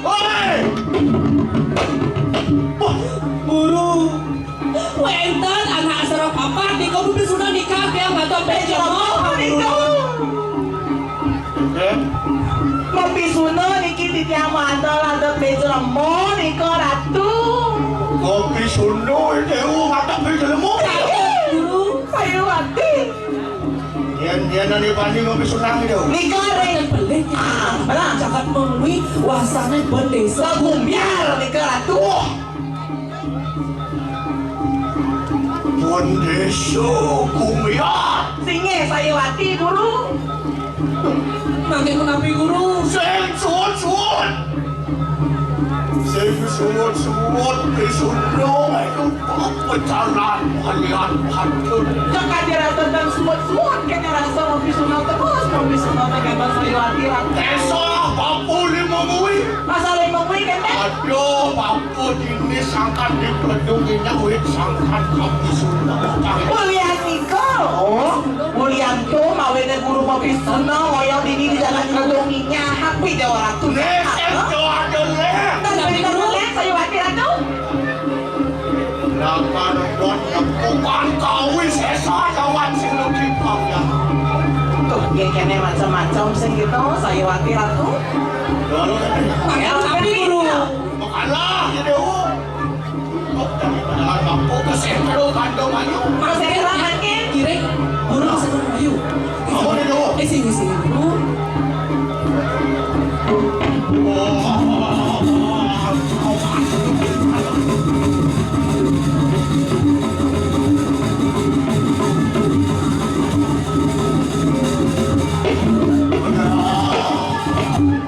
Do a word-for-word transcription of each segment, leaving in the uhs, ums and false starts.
Woi! Guru, wénten anak asara papat nika, mabisuna nika, tiang matur pejelo, Guru. Eh? Mabisuna niki titiang matur matur pejelo nika, Ratu. Mabisuna, Déwa, matur pejelo. Guru. Sayuwati. Yén, yén ané bani ngopi sunang itu. Nika ring. Beli. Ah, belah. Jagat Mengwi, wasané bendésa Gumiar nika, Ratu. Wah. Bendésa Gumiar. Singgih Sayuwati, Guru. Mangké punapi, Guru? Sing suwun-suwun. Sing suwun-suwun, Bisuna, ayo, pecalan kalian hancur. Cek aja rasa dan suwun-suwun, kena rasa mau Bisuna terus, mau Bisuna tekan Sayuwati, Ratu. Desa Bambu Limongui. Masa Limongui, kan, Teh? Aduh, Bambu ini sangkan di Kledung ini, wit sangkan kami Bisuna. Mulian nika. Oh, Mulian tu, mawiné Guru Mabisuna, ngoyong dini di jalan Kledung ini, hapi Déwa Ratu. Nek, nek, doa dulu. Dan bener, Nek, Sayuwati, Ratu. Lakan buat nepukan kawi sesa lawan sing lebih panjang. Tuh, dia kéné macam-macam sing gitu, Sayuwati, Ratu. Lalu, ya, tapi, Guru. Makanlah, ya, Déwa. Kok dari padahal mampu ke sentro kandung ayu. Mas Hendra, makin. Kiring, Guru, Mas Hendra, ayo. Apa nih, Déwa? Eh, sini, sini, Guru.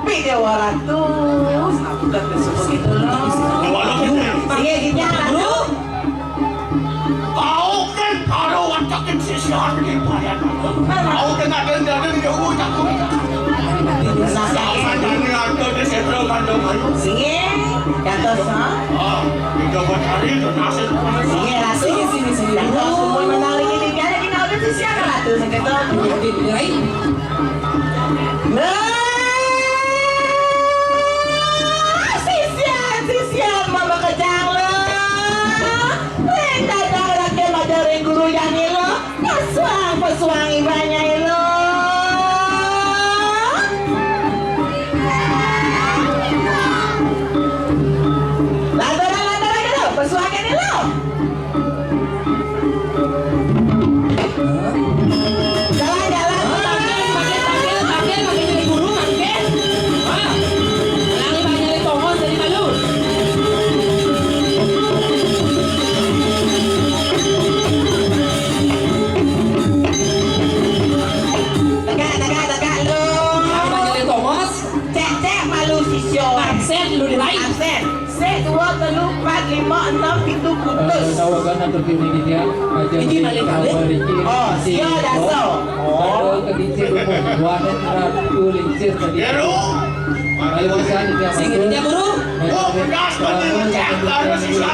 Pi Déwa Ratu, sampun subuh gitu loh. Iya, gitu, Ratu. Kau kan kalau watakin sisian di payah. Kau kan ada dari jauh tak kau. Nah, sampai dari ada di sentro kandung ayu. Iya, jatuh, ha? Ah, kita buat hari itu nasib. Iya, Ratu. Sini, sini, sini. Jatuh, semua menang lagi di piala, kita udah sisian, Ratu, segitu. Oke, baik. Nah, sisian, sisian, mama kejang lo. Ring dadang rakyat majaring guru yang ilo. Pesuang, pesuang ibanya ilo. Lantaran, lantaran gitu, pesuang yang ilo. Jalan, jalan. Panggil, panggil, panggil, panggil jadi guru, panggil. Ah, lali banyak di pohon jadi malu. Tegak, tegak, tegak lu. Apa jadi Thomas? Cek, cek malu sisyo. Absen lu di lain. Absen. Sik, dua, telu, empat, lima, enam, pitu, putus. Tawagan atau pilihan dia. Iki balik, balik. Oh, sia daso. Oh. Sing dia, Guru. Oh, pedas, betul, cek, baru sisya.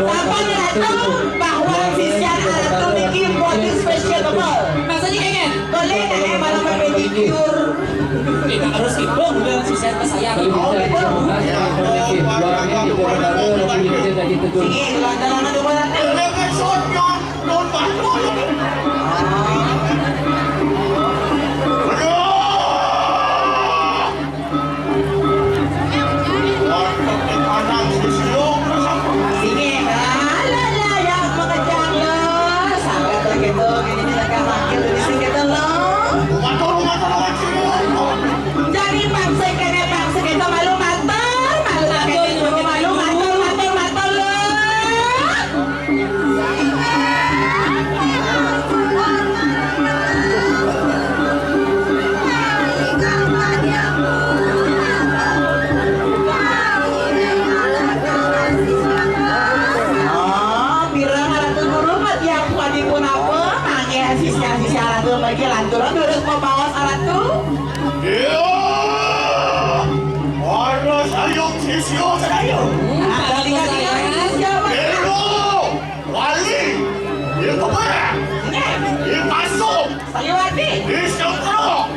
Bapak nggak tahu bahwa sisya itu bikin body special. Maksudnya kayak gini. Boleh, Nenek, malah pedicure. Tidak harus gitu, udah sisya ke saya. Oh, gitu. Iya, lantaran ada orang. Sini, alah, lah, ya, makejang, lah. Sampai begitu, ini kita kan wakil di sini, kita, loh. Jadi, pangsa kene, pangsa kita malu matur, malu matur, malu matur, matur, matur, loh. Oh, pirang Ratu Guru, matiang padi punapa? Mangke sisya-sisya Ratu mriki lanturan durus mabaos Ratu. Iya. Ana sayung sisya sayung. Nah, tinggal-tinggal sisya, Pak. Iya. Wali, di Keberang, di Pasung, Sayuwati, di Sengkro,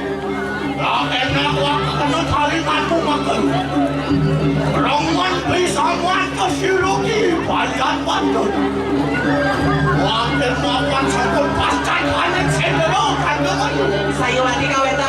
Rongon bisa muat ke siruki balian pantun. Wonten mapan sampun pacan hanet sendelo kandungan. Sayuwati kawetan